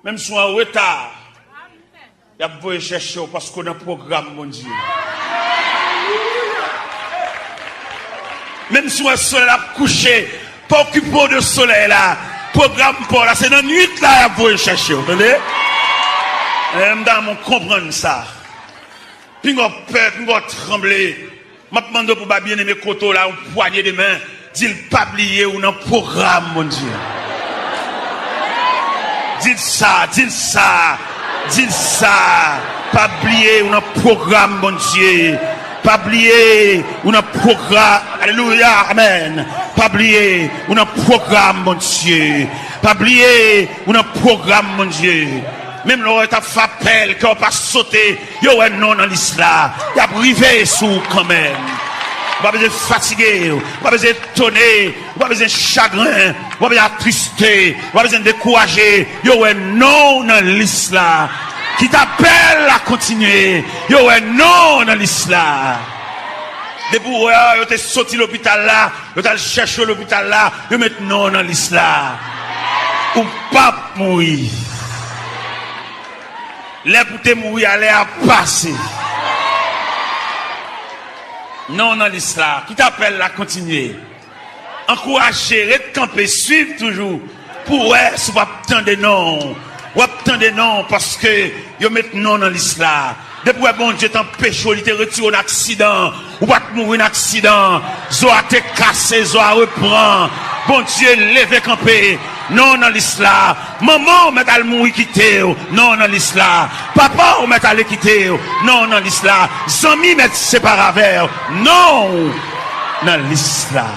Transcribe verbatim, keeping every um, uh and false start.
Menm si w an reta, y ap voye chèche w paske w nan pwogram Bondye. Menm si w wè solèy la ap kouche, pa okipe w de solèy la. Pwogram pa w la, se nan nuit la y ap voye chèche w, tande? E m ta renmen w konprann sa. Pinga w pè, pinga w tranble. M ap mande w pou ba byeneme kote w la yon pwanye de men. Di l pa bliye ou nan pwogram Bondye. Di l sa, di l sa, di l sa. Pa bliye ou nan pwogram Bondye. Pa bliye ou nan pwogram. Alelouya, amèn. Pa bliye ou nan pwogram Bondye. Pa bliye ou nan pwogram Bondye. Menm lè w t ap fè apèl, kè w pa sote, yo wè non w nan lis la. Y ap rive sou ou kanmenm. Ou pa bezwen fatige, ou pa bezwen etone, ou pa bezwen chagren, ou pa bezwen atriste, ou pa bezwen dekouraje. Yo wè non w nan lis la. Kit apèl la kontinye. Yo wè non w nan lis la. Depi w wè yo te soti lopital la, yo t al chèche w lopital la, yo met non w nan lis la. Ou p ap mouri. Lè pou te mouri a, lè a pase. Non w nan lis la. Kit apèl la kontinye. Ankouraje, ret kanpe, swiv toujou pou w wè si w p ap tande non w. W ap tande non w paske yo met non w nan lis la. Depi w wè Bondye t anpeche w, li te retire w nan aksidan, ou pa t mouri nan aksidan. Zo a te kase, zo a repran. Bondye leve kanpe, non w nan lis la. Manman w mèt al mouri kite w, non w nan lis la. Papa w mèt ale kite w, non w nan lis la. Zanmi mèt separe avè w, non w nan lis la.